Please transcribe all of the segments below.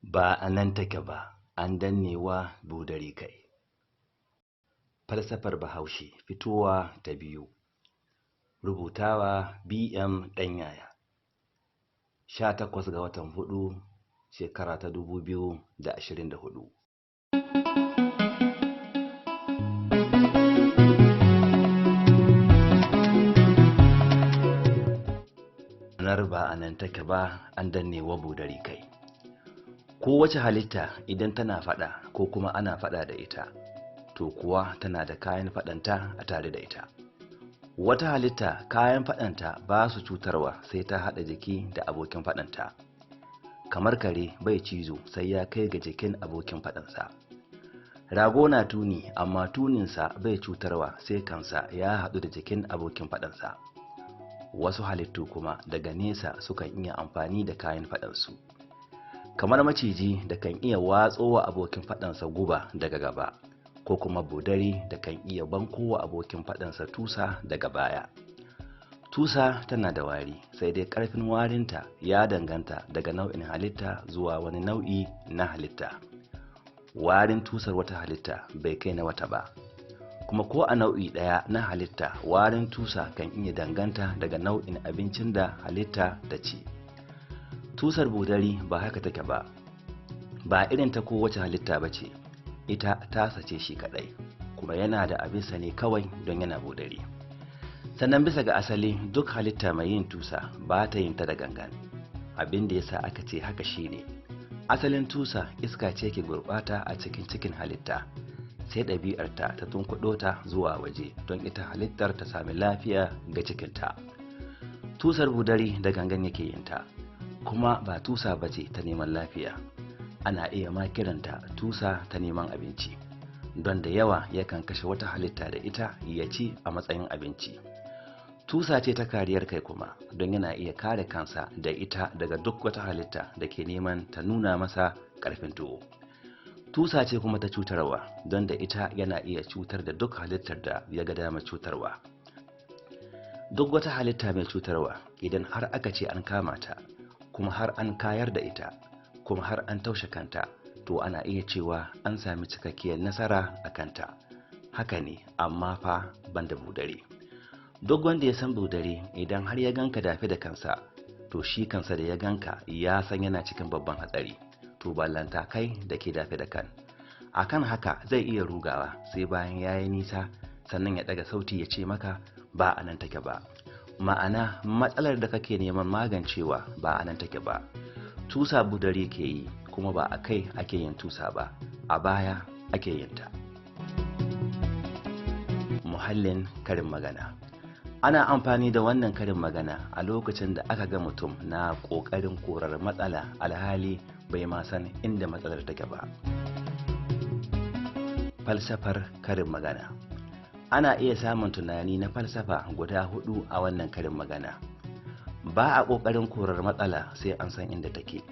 Ba a nan take ba, an dannewa bodari kai. Falsafar Bahaushe fitowa ta biyu. Rubutawa B.M. Ɗanyaya. 18 ga watan 4, shekara ta 2024. Ranar ba a nan take ba, an dannewa bodari kai. Kowace halitta idan tana faɗa ko kuma ana faɗa da ita, to kuwa tana da kayan faɗanta a tare da ita. Wata halitta kayan faɗanta ba su cutarwa sai ta haɗa jiki da abokin faɗanta. Kamar kare bai cizo sai ya kai ga jikin abokin faɗansa. Rago na tuni amma tuninsa bai cutarwa sai kansa ya haɗu da jikin abokin faɗansa. Wasu halittu kuma daga nesa sukan iya amfani da kayan faɗansu. Kamar maciji da kan iya watsowa abokin faɗansa guba daga gaba, ko kuma bodari da kan iya bankowa abokin faɗansa tusa daga baya. Tusa tana da wari, sai dai ƙarfin warinta ya danganta daga nau'in halitta zuwa wani nau'i na halitta. Warin tusar wata halitta bai kai na wata ba. Kuma ko a nau'i ɗaya na halitta, warin tusa kan iya danganta daga nau'in abincin da halitta ta ci. Tusar bodari ba haka take ba, ba irin ta kowace halitta ba ce, ita tasa ce shi kaɗai, kuma yana da abinsa ne kawai don yana bodari. Sannan bisa ga asali duk halitta mai yin tusa ba ta yin ta da gangan. Abin da yasa aka ce haka shine, asalin tusa iska ce ke gurɓata a cikin cikin halitta, sai ɗabi'arta ta tunkuɗo ta zuwa waje don ita halittar ta sami lafiya ga cikinta. Tusar bodari da gangan yake yin ta, kuma ba tusa ba ce ta neman lafiya. Ana iya ma kiranta tusa ta neman abinci, don da yawa yakan kashe wata halitta da ita ya ci a matsayin abinci. Tusa ce ta kariyar kai kuma, don yana iya kare kansa da ita daga duk wata halitta da ke neman ta nuna masa ƙarfin tuwo. Tusa ce kuma ta cutarwa, don da ita yana iya cutar da duk halittar da ya ga dama cutarwa. Duk wata halitta mai cutarwa, idan har aka ce an kama ta, kuma har an kayar da ita, kuma har an taushe kanta, to ana iya cewa an sami cikakkiyar nasara a kanta. Haka ne, amma fa banda budare. Duk wanda ya san budare, idan har ya ganka dafe da kansa, to shi kansa da ya ganka ya san yana cikin babban hatsari, to ballanta kai da ke dafe da kan. Akan haka zai iya rugawa sai bayan ya yi nisa, sannan ya ɗaga sauti ya ce maka ba a nan take ba. Ma'ana matsalar da kake neman magancewa ba a nan take ba. Tusa budare ke yi, kuma ba a kai ake yin tusa ba, a baya ake yin ta. Muhallin karin magana. Ana amfani da wannan karin magana a lokacin da aka ga mutum na ƙoƙarin korar matsala alhali bai ma san inda matsalar take ba. Falsafar karin magana. Ana iya samun tunani na falsafa guda 4 a wannan karin magana. Ba a ƙoƙarin korar matsala sai an san inda take.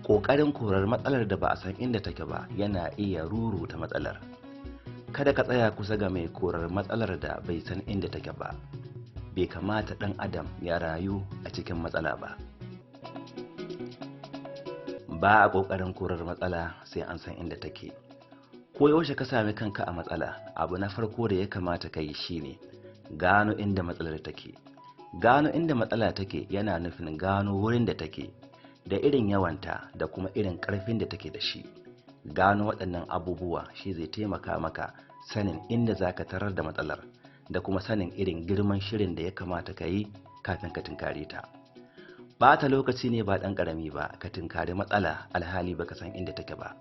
Ƙoƙarin korar matsalar da ba a san inda take ba yana iya ruruta matsalar. Kada ka tsaya kusa ga mai korar matsalar da bai san inda take ba. Bai kamata ɗan adam ya rayu a cikin matsala ba. Ba a ƙoƙarin korar matsala sai an san inda take. Ko yaushe ka sami kanka a matsala, abu na farko da ya kamata ka yi shine gano inda matsalar take. Gano inda matsala take yana nufin gano wurin da take, da irin yawanta da kuma irin ƙarfin da take da shi. Gano waɗannan abubuwa shi zai taimaka maka sanin inda za ka tarar da matsalar, da kuma sanin irin girman shirin da ya kamata ka yi kafin ka tunkare ta. Ɓata lokaci ne ba ɗan ƙarami ba ka tunkari matsala alhali baka san inda take ba.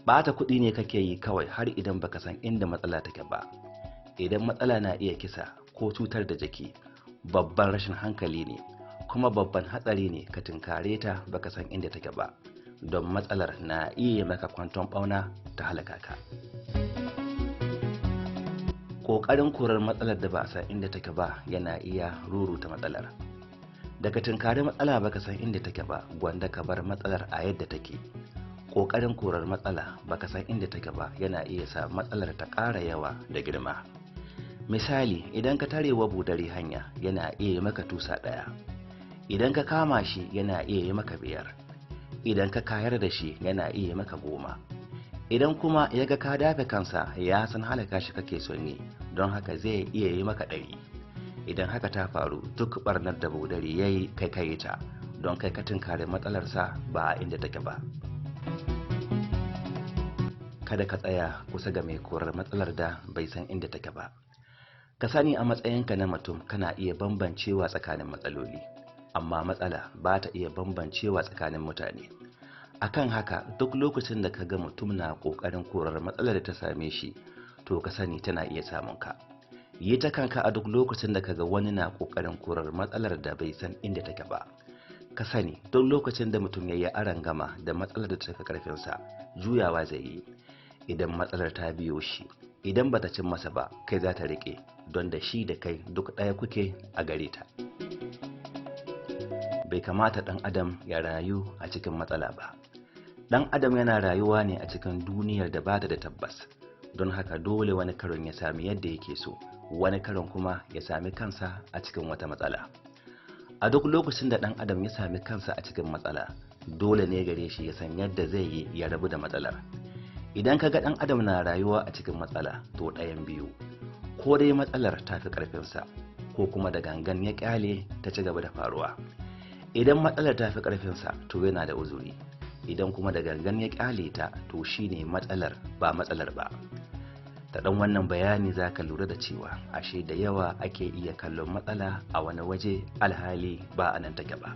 Ɓata kuɗi ne kake yi kawai har idan baka san inda matsala take ba. Idan matsala na iya kisa ko cutar da jiki, babban rashin hankali ne kuma babban hatsari ne ka tunkare ta baka san inda take ba, don matsalar na iya maka kwanton ɓauna ta halaka ka. Ƙoƙarin korar matsalar da ba a san inda take ba yana iya ruruta matsalar. Daga tunkari matsala baka san inda take ba, gwanda ka bar matsalar a yadda take. Ƙoƙarin korar matsala baka san inda take ba yana iya sa matsalar ta ƙara yawa da girma. Misali, idan ka tarewa budare hanya yana iya yi maka tusa ɗaya. Idan ka kama shi yana iya yi maka 5. Idan ka kayar da shi, yana iya maka 10. Idan kuma ya ga ka dafe kansa, ya san halaka shi kake son yi, don haka zai iya yi maka 100. Idan haka ta faru, duk barnar da bodari ya yi, kai ka yi ta, don kai ka tunkari matsalarsa ba a inda take ba. Kada ka tsaya kusa ga mai korar matsalar da bai san inda take ba. Ka sani, a matsayinka na mutum kana iya bambancewa tsakanin matsaloli, amma matsala ba ta iya bambancewa tsakanin mutane. Akan haka, duk lokacin da ka ga mutum na ƙoƙarin korar matsalar da ta same shi, to ka sani tana iya samun ka. Yi ta kanka a duk lokacin da ka ga wani na ƙoƙarin korar matsalar da bai san inda take ba. Ka sani, duk lokacin da mutum ya yi arangama da matsalar da ta fi ƙarfinsa, juyawa zai yi. Idan matsalar ta biyo shi, idan bata cin masa ba, kai za ta riƙe, don da shi da kai duk ɗaya kuke a gare ta. Bai kamata ɗan adam ya rayu a cikin matsala ba. Ɗan adam yana rayuwa ne a cikin duniyar da bata da tabbas, don haka dole wani karon ya sami yadda yake so, wani karon kuma ya sami kansa a cikin wata matsala. A duk lokacin da ɗan adam ya sami kansa a cikin matsala, dole ne gare shi ya san yadda zai yi ya rabu da matsalar. Idan ka ga ɗan adam na rayuwa a cikin matsala, to ɗayan biyu: ko dai matsalar ta fi ƙarfinsa, ko kuma da gangan ya ƙyale ta ci gaba da faruwa. Idan matsalar ta fi ƙarfinsa, to yana da uzuri. Idan kuma da gangan ya ƙyale ta, to shine matsalar ba matsalar ba. Ta ɗan wannan bayani za ka lura da cewa ashe da yawa ake iya kallon matsala a wani waje, alhali ba a nan take ba.